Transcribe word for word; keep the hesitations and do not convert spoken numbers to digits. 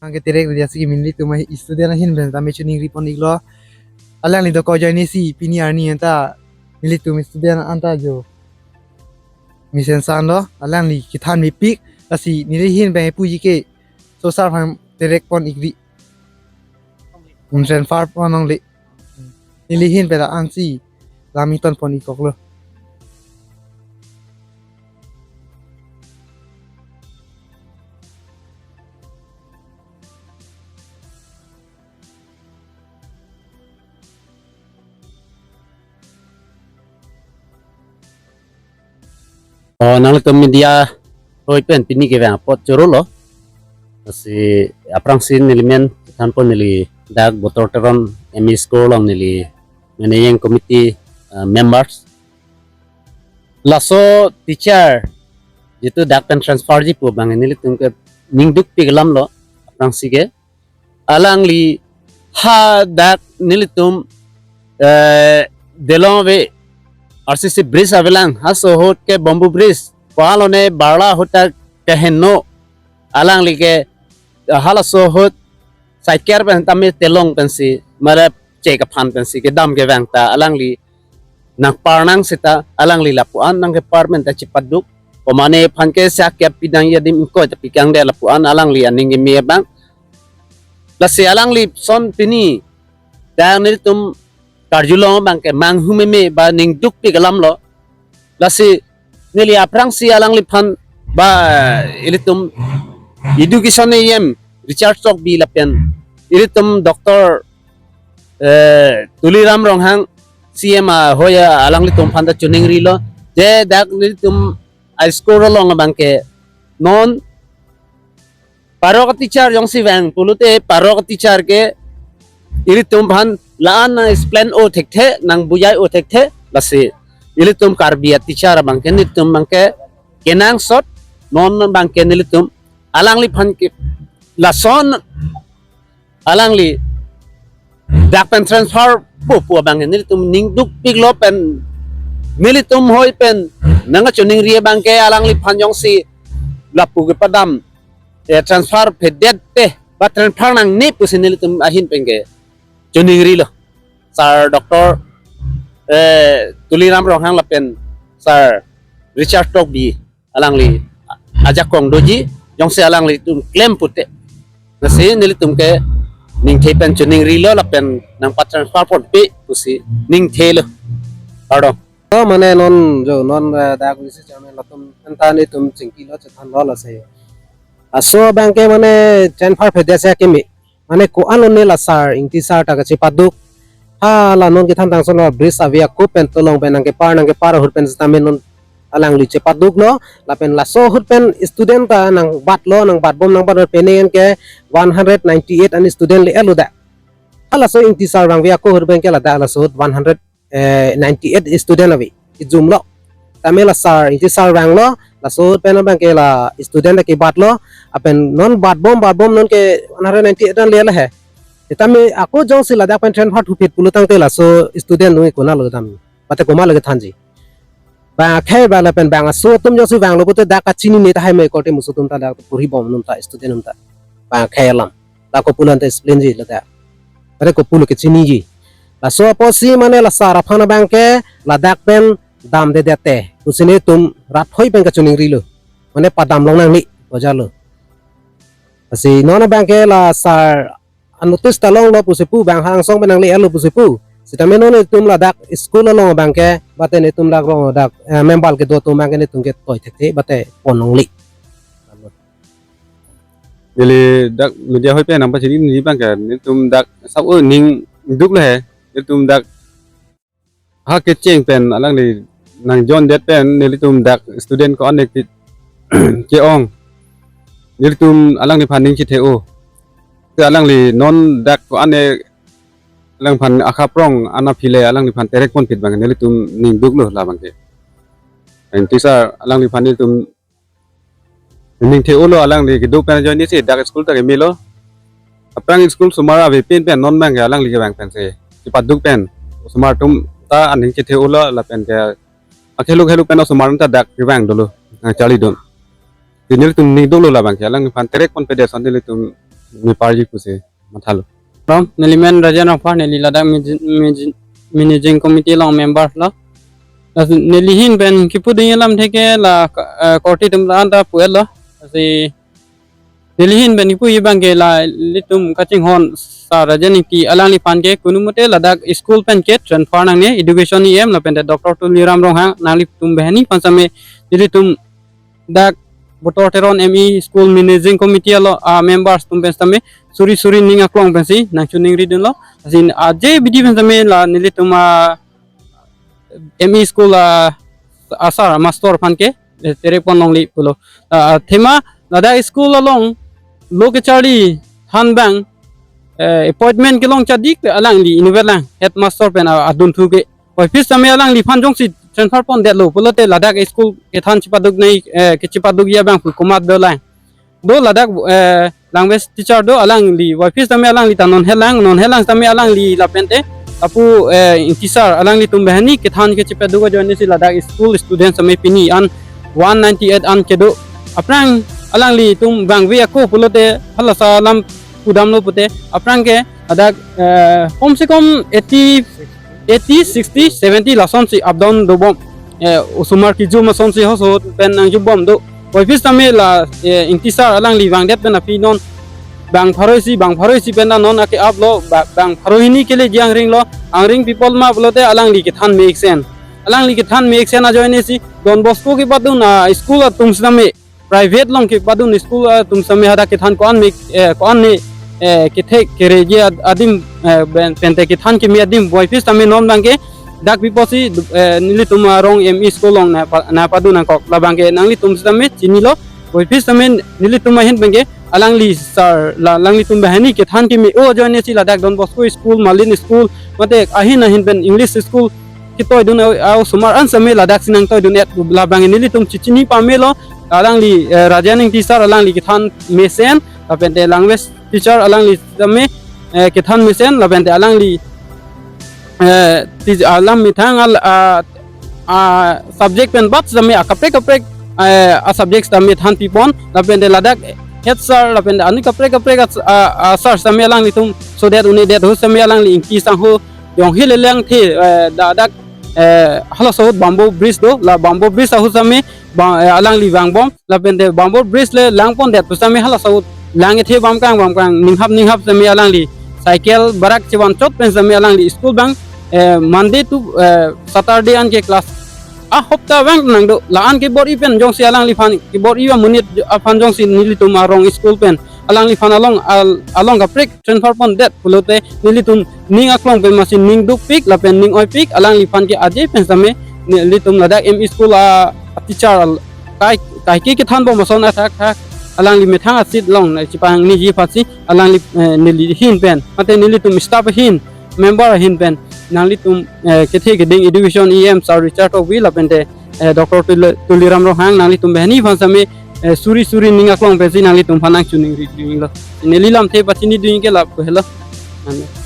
Nangke terek dia si nelitum student ahin pen tame choningri pon iklo. Alangli dokok ajoine si pini arni anta nelitum student anta jo mesen san lo, alangli kethan mepik, lasi neli ahin pen puji ke so sar aphan terek pon ikri. Transfer pon longle. Neli ahin pen ansi lam ington pon ikkoklo. O, nanglitum media hoi pen pini kevang apot choro lo. Lasi aphrangsi neli men than pon, neli dak Botor Teron M E School along neli managing committee, uh, members. Laso teacher jitu dak pen transfer ji pu abang nelitum ke ningdukpik alam lo aphrangsi ke. Alangli hadak nelitum, eh, Delong ave R C C bridge avelang, halaso ahut ke bamboo bridge, ko-an lone barla ahut ta keheno, alangli ke, eh, halaso ahut cycle pen tame telong pensi, mara chek aphan pensi kedam kevang ta alangli nangpar nang seta alangli lapu-an nangkepar pen ta chepaduk. Komane aphan ke sak ke pidang adim ingkoi ta pikangdet lapu-an alangli aning keme abang. Lasi alangli son pini dak nelitum karjulong abang ke manghu meme ba ningdukpik alam lo. Lasi neli aphrangsi alangliphan ba ilitum education A M Richard Tokbi lapen ilitum Doctor, eh, Tuliram Ronghang C M ahoi alanglitum aphan ta choningri lo. Je dak nelitum high school along abang ke non parok teacher jongsi vang pulote parok teacher ke ilitum aphan la-an nang explain o thekthe, nang bujai o thekthe, lasi ilitum Karbi a teacher abang ke nelitum abang ke kenangsot, non abang ke nelitum alangliphan ke lason alangli dak pen transfer po pu abang ke nelitum ningdukpik lo pen nelitum hoi pen nangkachoningri abang ke alangliphan jongsi lapu kepadam, eh, transfer phedet te ba transfer nangne pusi nelitum ahin pen ke choningri lo. Sir Doctor, eh, Tuliram Ronghang lapen Sir Richard Tokbi alangli ajakong doji, jongsi alanglitum klem pute, lasi nelitum ke ningthe pen choningri lo lapen nangpa transfer ponpe pusi ningthe lo. Pardon. To mane non jo non, eh, dak V C chairman latum anta nelitum chingki lo chethan lo lasi. Laso abang ke mane transfer phedet si akimi. Mane ko-an lone la sir, Ingti sir ta kachepaduk. Hala non kethan tangso lo bridge ave ako pen tolong pen nangkepar, nangkepar ahut pen sitame non alangli chepaduk lo. Lapen laso ahut pen student ta nangbat lo, nangbat bom nangbat lo, pene ke one hundred ninety-eight an student le-et lo dak. Halaso Ingti sir vangve ako ahut pen ke ladak laso ahut one hundred, eh, ninety-eight student ave. Ijum lo. Tame la sir, Ingti sir vang lo, laso ahut pen abang ke la student ta kebat lo, lapen non bat bom, bat bom non ke one hundred ninety-eight an le lahe. Tame ako jongsi ladak pen transfer thuphet pulo tangte laso student nui kona lo dam. Mate komat lo kethanji. Bang akhei ba lapen bang aso atum jongsi vang lo pute dak kachinine tahai me korte muso atum ta dak porhi bom atum ta student atum ta. Bang akhei alam. La kopulo anta explain ji ladak. Mate kopulo kechiniji. Laso apotsi mane la sir aphan abang ke ladak pen damdedet te pusi nelitum rat hoi pen kachoningri lo. Mane padam long nangli bojar lo. Lasi non abang ke la sir anotis ta longlo pusi pu, bang hangsong pen nangle-et lo pusi pu. Sitame non nelitum ladak school along abang ke, mate nelitum dak rong dak, eh, membal kedo atum abang ke nelitum ke toi thekthe, mate pon longle. Neli dak media hoi pen nangpachini neli abang ke, nelitum dak sab o ningduk lo he, nelitum dak ha kecheng pen alangli nangjondet pen nelitum dak student ko-an ke ke-ong. Nelitum alangliphan ning chethe-o. Te alangli non dak ko-an alangliphan akhaprong ana phile alangliphan terek ponphit abang nelitum ningduk lo labang ke. Ingti sir alangliphan nelitum ningthe-o lo, alangli kedo pen ajoine si dak school ta keme lo. Aphrang school osomar ave pen pen non abang ke alangli kevang pensi chepaduk pen osomar atum ta aning chethe-o lo lapen ke akhelo khelo pen osomar ta dak kevang dolo, nangcharli dun. Te nelitum ningduk lo labang ke alangliphan terek ponpedet ason nelitum meparji pusi mathalo. From neli men Rajen Rongphar, neli ladak managing, managing, managing committee along member lo. Lasi neli ahin pen kipu ding alamthe ke la, eh, korte atum la-an ta pu-et lo. Lasi neli ahin pen kipuji abang ke la ilitum kachinghon Sir Rajen Ingti alangliphan ke konumote ladak school pen ke transfer nangne, Education E M lapen te Doctor Tuliram Ronghang, nanglitum banghini aphan sitame ilitum dak Botor Teron M E School Managing Committee along, ah, members atum pen sitame suri suri ning aklong pensi nangchoningri dunlo. Lasi aje abidi pen sitame la nelitum, ah, M E School, ah, a sir, master aphan ke, eh, terek pon longle pulo. Ah, athema ladak school along lo kacharli than abang, eh, appointment kelong chadik alangli inutvet lang headmaster pen, ah, adunthu ke. Puvoiphit sitame alangliphan jongsi transfer pondetlo pulote ladak school kethan chepaduk nai, eh, kechepadukji abang pu komat dolang. Do ladak, eh, language teacher do, alangli puvoiphit sitame alangli ta non helang, non helang sitame alangli lapen te lapu, eh, Ingti sir alanglitum banghini kethan kechepaduk ajoine si ladak school student sitame pini an one ninety eight an kedo. Aphrang alanglitum bangve ako pulote halasa alam pudamlo pute, aphrang ke ladak, eh, kom se kom eighty, eighty, sixty, seventy lasonsi up down dobom. Eh, osomar kejum asonsi household pen nangjubom do. Puvoiphit sitame la, eh, Ingti sir alangli vangdet pen aphi non bang pharo isi, bang pharo isi pen ta non ake-aplo, ba-, bang pharo hini keleji angring lo, angring pi apot ma pulote alangli kethan me-iksen. Alangli kethan me-iksen ajoine si Don Bosco kepadun, ah, school atum sitame, private along kepadun school atum sitame hadak kethan ko-an me, eh, ko-an ne, eh, kethe kereji ad-, adim, eh, pen-, pen te kethan keme adim puvoiphit sitame non abang ke dak pi apotsi, eh, nelitum arong M E School along nangpa-, nangpadun nangkok, labang ke nanglitum sitame chinilo. Puvoiphit sitame nelitum ahin abang ke alangli sir la, alanglitum banghini kethan keme-o ajoine si ladak Don Bosco School, Malin School, mate ahin ahin pen English School ketoidun a, a osomar an sitame ladak si nangtoidun-et, labang ke nelitum chechini pamelo. Alangli, eh, Rajen Ingti sir alangli kethan mesen, lapen te language teacher alangli sitame, eh, kethan mesen, lapen te alangli, eh, tij-, alam methang al, ah, ah, subject pen bat sitame akaprek kaprek, eh, a subject sitame than pipon, lapen te ladak head sir, lapen te ani kaprek kaprek a, a, a sir sitame alanglitum sodet un-edet ahut sitame alangli Ingti sangho jong hile lang the, eh, da-, dak, eh, halaso ahut bamboo bridge do, la bamboo bridge ahut sitame ba, eh, alangli vangbom, lapen te bamboo bridge le lang pondet pu sitame halaso ahut lang-ethe bamkang bamkang, ninghap ninghap sitame alangli cycle barak chevanchot pen sitame alangli school abang, eh, Monday to, eh, Saturday an ke class ahopta abang nangdo, la-an kebor-i pen jongsi alangliphan kebor-i amonit aphan jongsi nelitum arong school pen alangliphan along al-, along kaprek transfer pondet pulote nelitum ning aklong pen masi ning dukpik lapen ning oipik, alangliphan ke aje pen sitame nelitum ladak M E School a, a teacher al-, kai, kaike kethanbom ason athak thak alangli methang a seat along nangchepangniji aphansi alangli, eh, neli ahin pen, mate nelitum staff ahin, member ahin pen nanglitum, eh, kethe keding Education E M Sir Richard Tokbi lapen te, eh, Doctor Tuli-, Tuliram Ronghang, nanglitum banghini aphan sitame, eh, suri suri ning aklong pensi nanglitum aphan nangchoningri dunlo. Neli lamthe pachini dun ke lapu helo. Amen.